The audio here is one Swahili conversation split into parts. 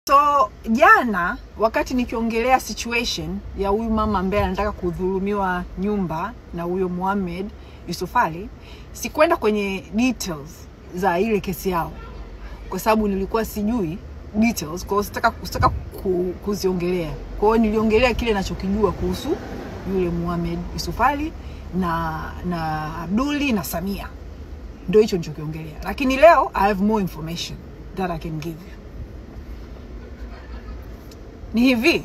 So jana wakati nikiongelea situation ya huyu mama ambaye anataka kudhulumiwa nyumba na huyo Mohamed Yusufali, sikwenda kwenye details za ile kesi yao kwa sababu nilikuwa sijui details, kwa hiyo sitaka kuziongelea. Kwa hiyo niliongelea kile ninachokijua kuhusu yule Mohamed Yusufali na Abduli na Samia. Ndio hicho nilichokiongelea. Lakini leo I have more information that I can give you. Ni hivi.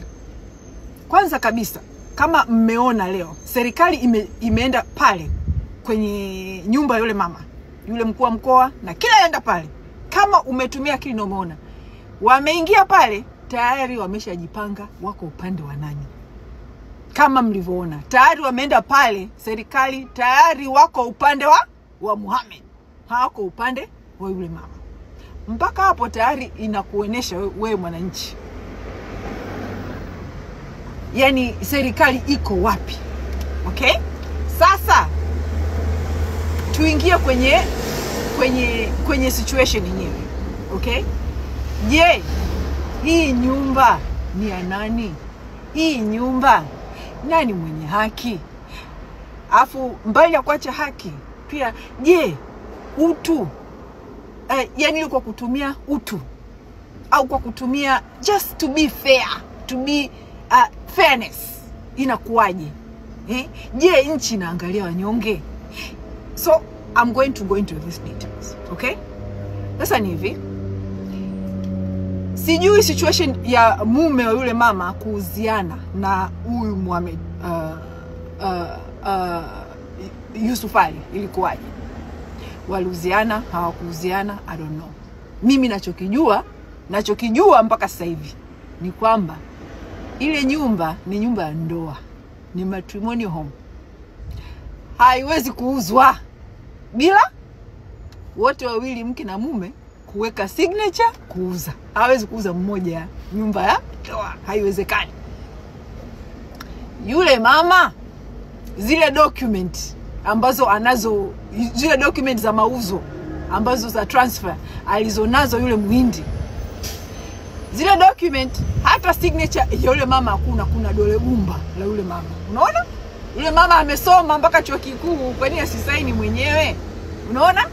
Kwanza kabisa, kama mmeona leo serikali imeenda pale kwenye nyumba yule mama, yule mkuu wa mkoa na kila enda pale. Kama umetumia akili na umeona, wameingia pale tayari wameshajipanga wako upande wa nani. Kama mlivyoona, tayari wameenda pale serikali tayari wako upande wa Mohamed. Hawako upande wa yule mama. Mpaka hapo tayari inakuonesha wewe mwananchi, yani serikali iko wapi. Okay? Sasa tuingie kwenye situation yenyewe. Okay? Je, hii nyumba ni ya nani? Hii nyumba nani mwenye haki? Afu mbali ya kuacha haki, pia je, utu, yani kwa kutumia utu au kwa kutumia just to be fair, to be fairness, inakuwaje? Je, nchi inaangalia wanyonge? So I'm going to go into these details. Okay? Sasa ni hivi. Sijui situation ya mume wa yule mama kuuziana na huyu Mohamed Yusufali ilikuwaje? Waliuziana, hawakuuziana, I don't know. Mimi nachokijua mpaka sasa hivi ni kwamba ile nyumba ni nyumba ya ndoa, ni matrimonial home. Haiwezi kuuzwa bila wote wawili, mke na mume, kuweka signature kuuza. Hawezi kuuza mmoja nyumba ya ndoa, haiwezekani. Yule mama zile document ambazo anazo, zile document za mauzo ambazo za transfer alizonazo yule Muhindi, zile document hata signature ya yule mama hakuna, kuna dole gumba la yule mama. Unaona? Yule mama amesoma mpaka chuo kikuu, kwa nini asisaini mwenyewe? Unaona?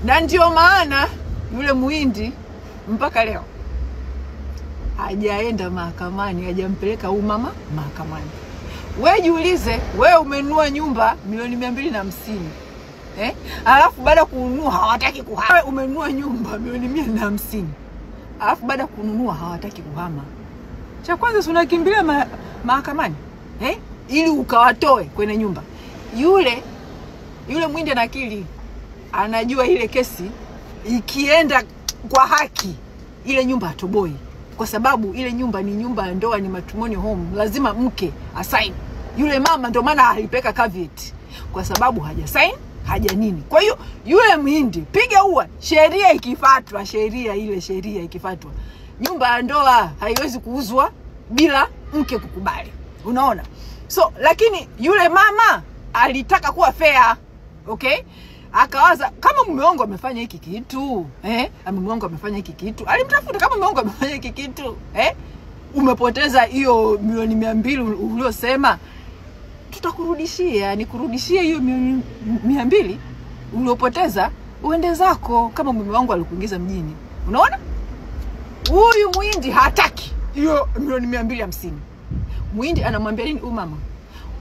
Na ndio maana yule Muhindi mpaka leo hajaenda mahakamani, hajampeleka huyu mama mahakamani. Wewe jiulize, wewe umenunua nyumba milioni 250. Alafu baada kununua hawataki kuhama. Wewe umenunua nyumba milioni 150. Alafu baada kununua hawataki kuhama. Cha kwanza si unakimbilia mahakamani, ili ukawatoe kwenye nyumba. Yule Muhindi ana akili, anajua ile kesi ikienda kwa haki ile nyumba hatoboi, kwa sababu ile nyumba ni nyumba ya ndoa, ni matrimonial home, lazima mke asign. Yule mama ndio maana alipeka caveat, kwa sababu haja sign, haja nini. Kwa hiyo yule Muhindi piga ua, sheria ikifuatwa, sheria ikifuatwa, nyumba ya ndoa haiwezi kuuzwa bila mke kukubali. Unaona? So lakini yule mama alitaka kuwa fair. Okay? Akawaza kama mume wangu amefanya hiki kitu, mume wangu amefanya hiki kitu. Alimtafuta kama mume wangu amefanya hiki kitu, umepoteza hiyo milioni 200 uliosema, tutakurudishia, nikurudishie hiyo milioni 200 uliopoteza, uende zako kama mume wangu alikuingiza mjini. Unaona? Huyu Muhindi hataki hiyo milioni 250. Muhindi anamwambia nini huyu mama?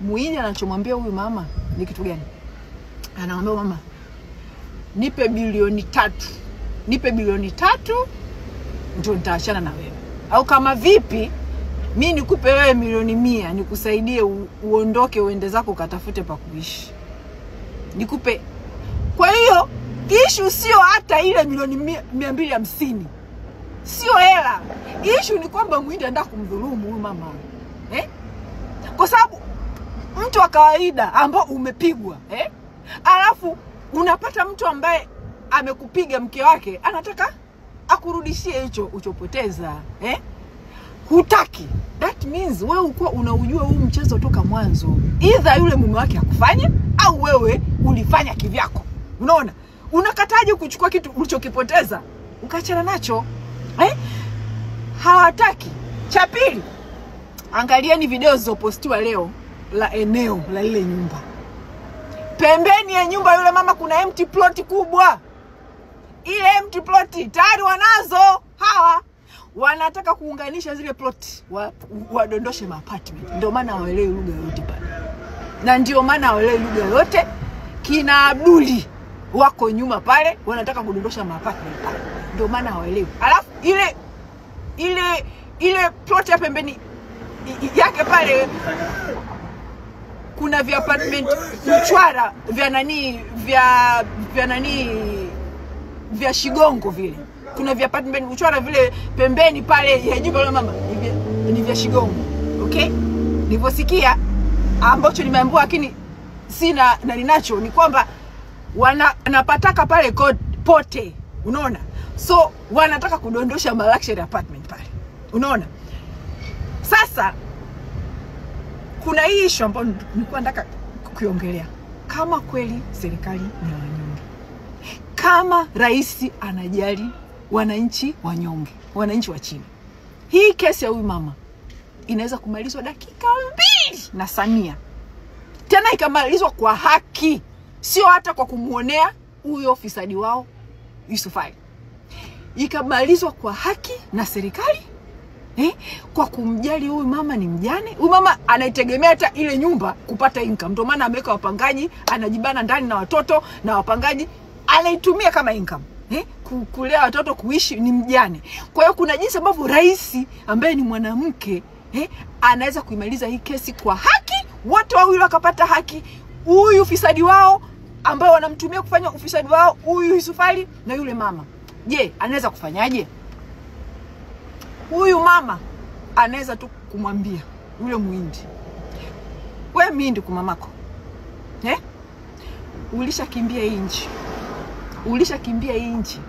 Muhindi anachomwambia huyu mama ni kitu gani? Anamwambia mama, nipe bilioni 3. Nipe bilioni 3 ndio nitaachana na wewe. Au kama vipi mimi nikupe wewe milioni 100 nikusaidie uondoke uende zako ukatafute pa kuishi. Nikupe. Kwa hiyo issue sio hata ile milioni 250. Sio hela. Issue ni kwamba Muhindi anataka kumdhulumu huyu mama. Kwa sababu mtu wa kawaida ambao umepigwa, alafu unapata mtu ambaye amekupiga mke wake anataka akurudishie hicho uchopoteza, Hutaki. That means wewe uko unaujua huu mchezo toka mwanzo. Either yule mume wake hakufanya au wewe ulifanya kivyako. Unaona? Unakataje kuchukua kitu ulichokipoteza ukaachana nacho? Hawataki. Cha pili, angalieni video zilizopostiwa leo la eneo la ile nyumba. Pembeni ya nyumba yule mama kuna empty plot kubwa. Ile empty plot tayari wanazo hawa. Wanataka kuunganisha zile plot, wadondoshe ma apartment. Ndio maana hawaelewi lugha yoyote pale. Na ndio maana hawaelewi lugha yoyote. Kina Abduli wako nyuma pale, wanataka kudondosha ma apartment pale. Ndio maana hawaelewi. Alafu ile plot ya pembeni yake pale kuna vya apartment mchwara vya nani, vya nani, vya Shigongo vile. Kuna vya apartment mchwara vile pembeni pale ya jumba la mama ni vya Shigongo. Okay? Niliposikia ambacho nimeambiwa lakini sina na ninacho ni kwamba wanapataka pale pote. Unaona? So wanataka kudondosha ma luxury apartment pale. Unaona? Sasa kuna hii issue ambayo nilikuwa nataka kuiongelea. Kama kweli serikali ni wanyonge, kama rais anajali wananchi wanyonge, wananchi wa chini, hii kesi ya huyu mama inaweza kumalizwa dakika 2 na Samia. Tena ikamalizwa kwa haki, sio hata kwa kumuonea huyo fisadi wao Yusuf Ali. Ikamalizwa kwa haki na serikali. Kwa kumjali huyu mama ni mjane. Huyu mama anaitegemea hata ile nyumba kupata income. Ndio maana ameweka wapangaji, anajibana ndani na watoto na wapangaji, anaitumia kama income. Kulea watoto, kuishi, ni mjane. Kwa hiyo kuna jinsi ambavyo rais ambaye ni mwanamke anaweza kuimaliza hii kesi kwa haki, wote wawili wakapata haki. Huyu fisadi wao ambao wanamtumia kufanya ufisadi wao, huyu Yusuf Ali na yule mama. Je, anaweza kufanyaje? Huyu mama anaweza tu kumwambia yule Muhindi, we Muhindi kumamako, ulishakimbia hii nchi, ulishakimbia hii nchi,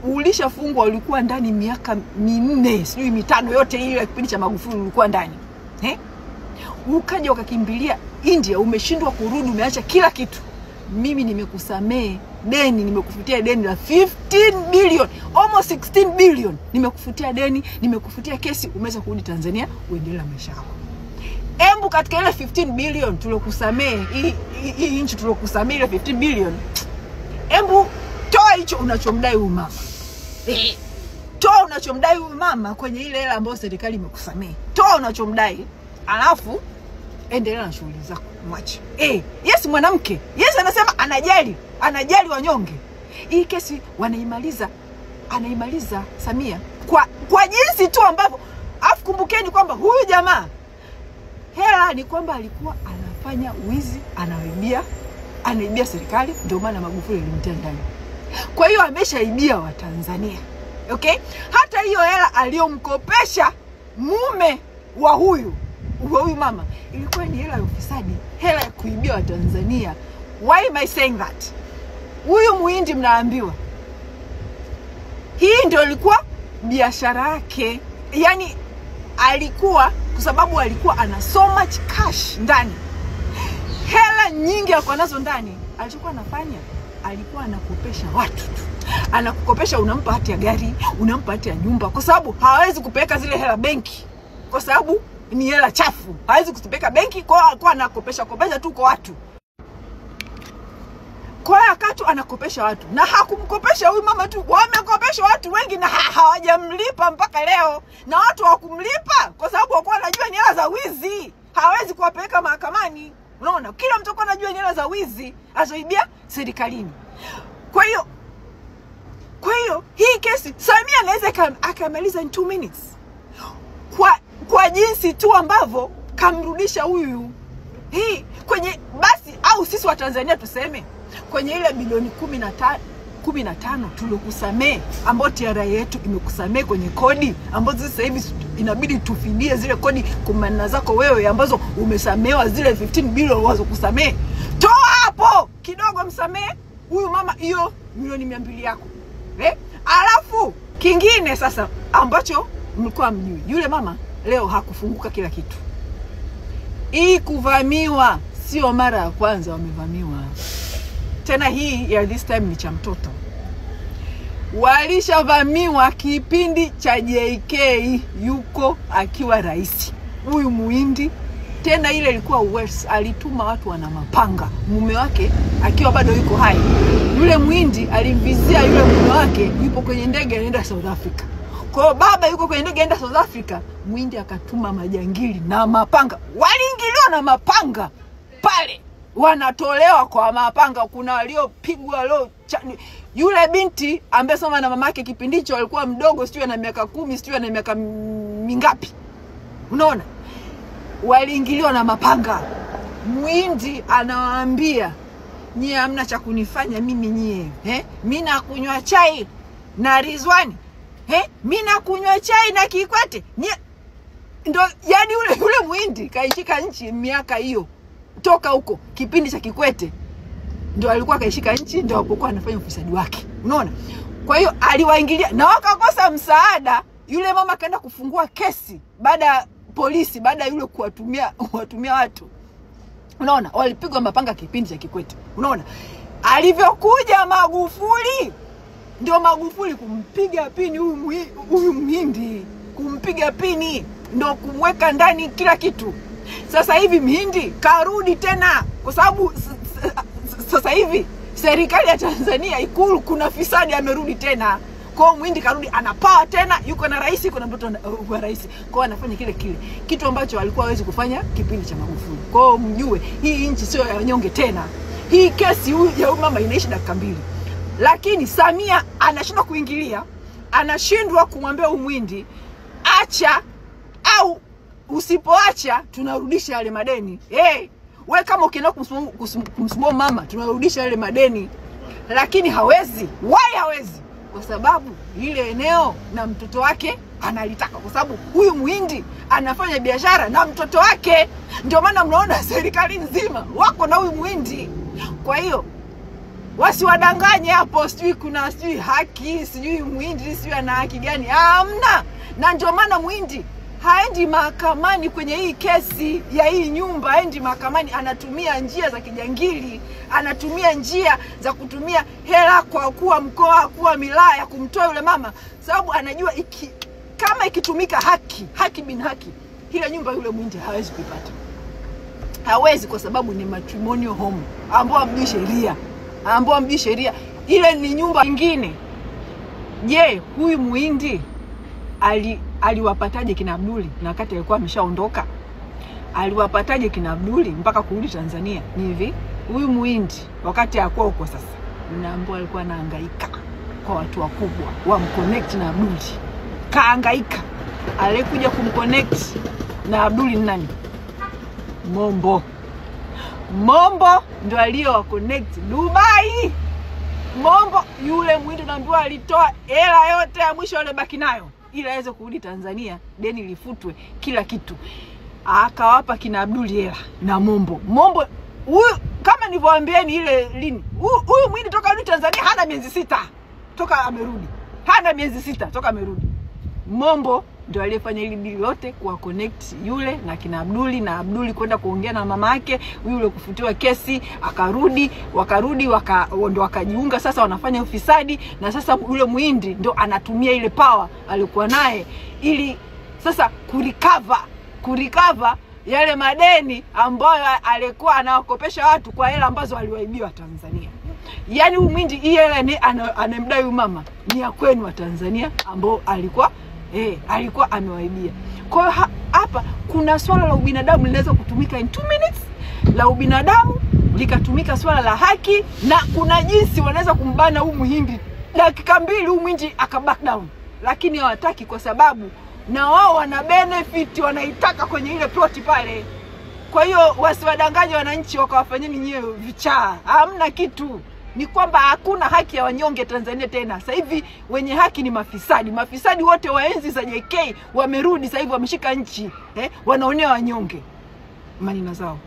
ulishafungwa, ulikuwa ndani miaka 4 sijui 5 yote ile kipindi cha Magufuli ulikuwa ndani, ukaja ukakimbilia India, umeshindwa kurudi, umeacha kila kitu. Mimi nimekusamee deni, nimekufutia deni la 15 billion, almost 16 billion. Nimekufutia deni, nimekufutia kesi, umeweza kurudi Tanzania uendelee na maisha yako. Embu katika ile 15 billion tulokusamee, hii nchi tulokusamee ile 15 billion. Embu toa hicho unachomdai huyu mama. Toa unachomdai huyu mama kwenye ile hela ambayo serikali imekusamee. Toa unachomdai, alafu endelea na shughuli zako, mwache. Yes mwanamke. Yes anasema anajali, anajali wanyonge. Hii kesi wanaimaliza, anaimaliza Samia kwa jinsi tu ambavyo. Afu kumbukeni kwamba huyu jamaa hela ni kwamba alikuwa anafanya wizi, anaibia serikali, ndio maana Magufuli alimtia ndani. Kwa hiyo ameshaibia wa Tanzania. Okay? Hata hiyo hela aliyomkopesha mume wa huyu mama ilikuwa ni hela ya ufisadi, hela ya kuibia wa Tanzania. Why am I saying that? Huyu Muhindi mnaambiwa hii ndio ilikuwa biashara yake. Yani alikuwa, kwa sababu alikuwa ana so much cash ndani, hela nyingi alikuwa nazo ndani. Alichokuwa anafanya, alikuwa anakopesha watu tu. Anakukopesha, unampa hati ya gari, unampa hati ya nyumba, kwa sababu hawezi kupeleka zile hela benki, kwa sababu ni hela chafu, hawezi kuzipeleka benki. Kwa anakopesha kopesha tu kwa watu. Kwa hiyo akatu anakopesha watu, na hakumkopesha huyu mama tu, wamekopesha watu wengi na hawajamlipa mpaka leo. Na watu hawakumlipa kwa sababu hawakuwa wanajua ni hela za wizi, hawezi kuwapeleka mahakamani. Unaona, kila mtu alikuwa anajua ni hela za wizi azoibia serikalini. Kwa hiyo hii kesi Samia anaweza akamaliza in 2 minutes. Kwa jinsi tu ambavyo kamrudisha huyu hii kwenye basi, au sisi wa Tanzania tuseme kwenye ile bilioni 15 tuliokusamee, ambayo TRA yetu imekusamee kwenye kodi ambazo sasa hivi inabidi tufidie zile kodi kwa zako wewe ambazo umesamewa zile 15 bilioni wazo kusamee. Toa hapo kidogo, msamee huyu mama hiyo milioni 200 yako. Alafu kingine sasa ambacho mlikuwa mjui, yule mama leo hakufunguka kila kitu. Hii kuvamiwa sio mara ya kwanza wamevamiwa. Tena hii ya this time ni cha mtoto. Walishavamiwa kipindi cha JK yuko akiwa rais. Huyu Muhindi tena ile ilikuwa worse, alituma watu wana mapanga. Mume wake akiwa bado yuko hai. Yule Muhindi alimvizia yule mume wake yupo kwenye ndege anaenda South Africa. Kwa hiyo baba yuko kwenye ndege anaenda South Africa, Muhindi akatuma majangili na mapanga. Waliingiliwa na mapanga pale. Wanatolewa kwa mapanga, kuna waliopigwa walio. Yule binti ambaye soma na mamake kipindi hicho alikuwa mdogo, sijui ana miaka 10, sijui ana miaka mingapi. Unaona? Waliingiliwa na mapanga. Muhindi anawaambia, nyie hamna cha kunifanya mimi nyie. Mimi nakunywa chai na Rizwani. Mimi nakunywa chai na Kikwete. Nyie ndo yani yule Muhindi kaishika nchi miaka hiyo. Toka huko kipindi cha Kikwete ndio alikuwa kaishika nchi, ndio alipokuwa anafanya ufisadi wake. Unaona? Kwa hiyo aliwaingilia na wakakosa msaada. Yule mama kaenda kufungua kesi baada ya polisi, baada yule kuwatumia watu. Unaona? Walipigwa mapanga kipindi cha Kikwete. Unaona? Alivyokuja Magufuli, ndio Magufuli kumpiga pini huyu Mhindi, kumpiga pini ndio kumweka ndani kila kitu. Sasa hivi Mhindi karudi tena, kwa sababu sasa hivi serikali ya Tanzania Ikulu kuna fisadi amerudi tena. Kwa hiyo Mhindi karudi, ana power tena, yuko na rais, yuko na mtoto wa rais. Kwa hiyo anafanya kile kile kitu ambacho alikuwa hawezi kufanya kipindi cha Magufuli. Kwa hiyo mjue hii nchi sio ya wanyonge tena. Hii kesi ya huyu mama inaishi dakika 2. Lakini Samia anashindwa kuingilia, anashindwa kumwambia huyu Mhindi acha au usipoacha tunarudisha yale madeni. Hey, we kama ukienda kumsumbua mama tunarudisha yale madeni. Lakini hawezi. Why hawezi? Kwa sababu ile eneo na mtoto wake analitaka, kwa sababu huyu Muhindi anafanya biashara na mtoto wake. Ndio maana mnaona serikali nzima wako na huyu Muhindi. Kwa hiyo wasiwadanganye hapo, sijui kuna sijui haki, sijui Muhindi sijui ana haki gani. Hamna. Na ndio maana Muhindi haendi mahakamani kwenye hii kesi ya hii nyumba, haendi mahakamani, anatumia njia za kijangili, anatumia njia za kutumia hela kwa kuwa mkoa, kuwa wilaya kumtoa yule mama, sababu anajua kama ikitumika haki, haki bin haki, ile nyumba yule Muhindi hawezi kuipata. Hawezi, kwa sababu ni matrimonial home ambao hamjui sheria, ambao hamjui sheria. Ile ni nyumba nyingine. Je, huyu Muhindi aliwapataje kina Abduli na wakati alikuwa ameshaondoka? Aliwapataje kina Abduli mpaka kurudi Tanzania? Ni hivi, huyu Muhindi wakati hakuwa huko sasa, mnaambiwa alikuwa anahangaika kwa watu wakubwa wamconnect na Abduli. Kahangaika. Alikuja kumconnect na Abduli ni nani? Mombo. Mombo ndo aliyo connect Dubai. Mombo yule Muhindi naambiwa alitoa hela yote ya mwisho aliyobaki nayo ili aweze kurudi Tanzania, deni lifutwe, kila kitu. Akawapa kina Abduli hela na Mombo. Mombo huyu kama nilivyowaambieni ile lini, huyu Muhindi toka rudi Tanzania hana miezi 6 toka amerudi. Hana miezi 6 toka amerudi. Mombo ndio aliyefanya ile deal yote kwa connect yule na kina Abduli, na Abduli kwenda kuongea na mama yake, yule kufutiwa kesi, akarudi, wakarudi ndio wakajiunga sasa wanafanya ufisadi. Na sasa yule Muhindi ndio anatumia ile power alikuwa naye ili sasa kurecover yale madeni ambayo alikuwa anawakopesha watu kwa hela ambazo aliwaibiwa Tanzania. Yaani huyu Muhindi hii hela ni anamdai huyu mama ni ya kwenu wa Tanzania ambao alikuwa alikuwa amewaibia. Kwa hiyo hapa kuna swala la ubinadamu linaweza kutumika in 2 minutes, la ubinadamu likatumika swala la haki, na kuna jinsi wanaweza kumbana huyu Muhindi dakika 2 huyu Muhindi aka back down. Lakini hawataki kwa sababu na wao wana benefit wanaitaka kwenye ile plot pale. Kwa hiyo wasiwadanganye wananchi wakawafanyeni nyewe vichaa. Hamna kitu. Ni kwamba hakuna haki ya wanyonge Tanzania tena. Sasa hivi wenye haki ni mafisadi. Mafisadi wote wa enzi za JK wamerudi sasa hivi, wameshika nchi. Wanaonea wanyonge. Manina zao.